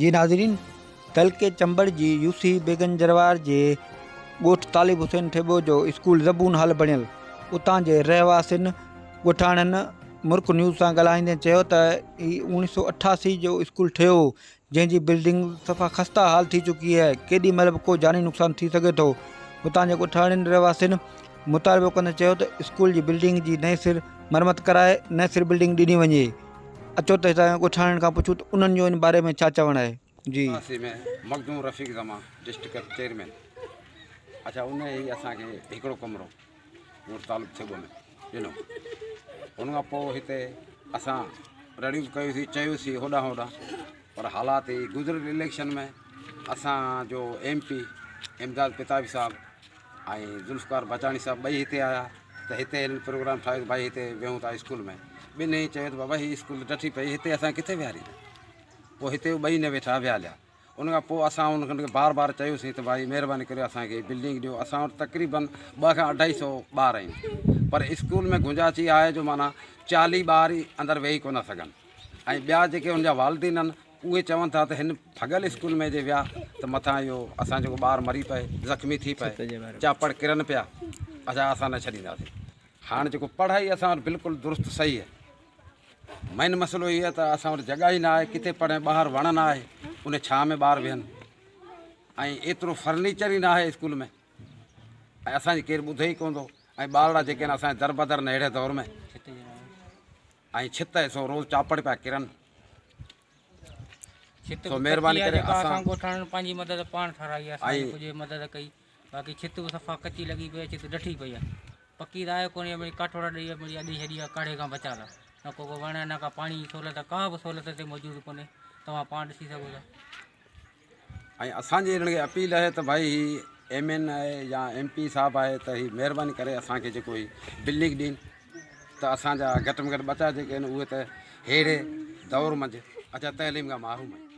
جي ناظرين تعلقي چمبڙ جي يوسي بيگن جروار جي ڳوٺ طالب حسين ٿيٻو جو اسڪول زبون حال بڻيل اتان جي رهواسين ڳوٺاڻن مرڪ نيوز سان ڳالهائيندي چيو ته هي 1988 جو اسڪول ٺهيو هو جنهن جي بلڊنگ صفا خسته حال ٿي چڪي آهي ڪيڏي مهل به ڪو جاني نقصان ٿي سگهي ٿو اتان جي ڳوٺاڻن رهواسين مطالبو ڪندي چيو ته اسڪول جي بلڊنگ جي نئين سر مرمت ڪرائي نئين سر بلڊنگ ڏني وڃي اچو ته هتان جي ڳوٺاڻن کان پڇون ته انهن جو ان باري ۾ ڇا چوڻ آهي. جي. 89 ۾ مخدوم رفيق زمان ڊسٽرڪٽ چيئرمين اڇا ان ئي اسان کي هڪڙو ڪمرو ڳوٺ تعلق ٿيٻو ۾ ڏنو ان کان پوء هتي اسان رڙيون به ڪيوسين چيوسين هوڏانهن هوڏانهن پر حالات هي گذريل اليڪشن ۾ اسان جو ايم پي امداد پتافي صاحب ۽ ذوالفقار بچاڻي صاحب ٻئي هتي آيا ته هتي هنن پروگرام ٺاهيو ته ڀائي هتي ويهون ٿا اسڪول ۾ ٻنهي چيو ته بابا هي اسڪول ته ڊٺي پئي هتي اسان ڪٿي ويهاريندا پوء هتي ٻئي نه ويٺا ويا هليا ان کان پوء اسان انهن کي بار بار چيوسين ته ڀائي مهرباني ڪري اسانکي بلڊنگ ڏيو اسان وٽ تقريبن ٻه کان اڍائي سو ٻار آهن پر اسڪول ۾ گنجائش اها آهي جو معنيٰ چاليهه ٻار ئي اندر ويهي ڪونه سگهن ۽ ٻيا جيڪي ان جا والدين آهن اهي چون ٿا ته هن ڀڳل اسڪول ۾ جي ويا ته مٿان اهو اسان جو ٻار مري پئي زخمي ٿي پئي چاپڙ ڪرن پيا اڇا اسان نه ڇڏينداسين هاڻ جيڪو پڙهائي اسان وٽ بلڪل درست صحيح آهي مين مسئلو هي آهي ته اسان وٽ جڳهه ئي نه آهي ڪٿي پڙهين ٻاهر وڻ نه آهي ان ڇانء ۾ ٻار ويهن ۽ ايترو فرنيچر ئي نه آهي اسڪول ۾ ۽ اسان جي ڪير ٻڌي ئي ڪونه ٿو ۽ ٻارڙا جيڪي آهن اسان جا دربدر آهن اهڙي دور ۾ ۽ ڇت سو روز چاپڙ پيا ڪرن ڇت سو به مهرباني ڪچي آهي ڪري جيڪا اسان اسان ڳوٺاڻن پنهنجي مدد پاڻ ٺهرائي آهي اسان ۽ جي ڪجهه مدد ڪئي باقي ڇت به صفا ڪچي لڳي پئي آهي ڇت ڊٺي پئي آهي پڪي ته آهي ڪونه مڙئي ڪاٺوڙا ڏئي مڙئي اڏي ڇڏي آهي ڪاڙهي کان بچاء لاء نه ڪو ڪو وڻ نه ڪا پاڻي جي سهولت ڪا به سهولت هتي موجود ڪونهي توهان پاڻ ڏسي سگهو ٿا. ۽ اسان جي انهن کي اپيل آهي ته ڀائي هي ايم اين آهي يا ايم پي صاحب آهي ته هي مهرباني ڪري اسان کي جيڪو هي بلڊنگ ڏين ته اسان جا گهٽ ۾ گهٽ ٻچا جيڪي آهن اهي ته ههڙي دور منجهه اچا تعليم کان محروم آهن.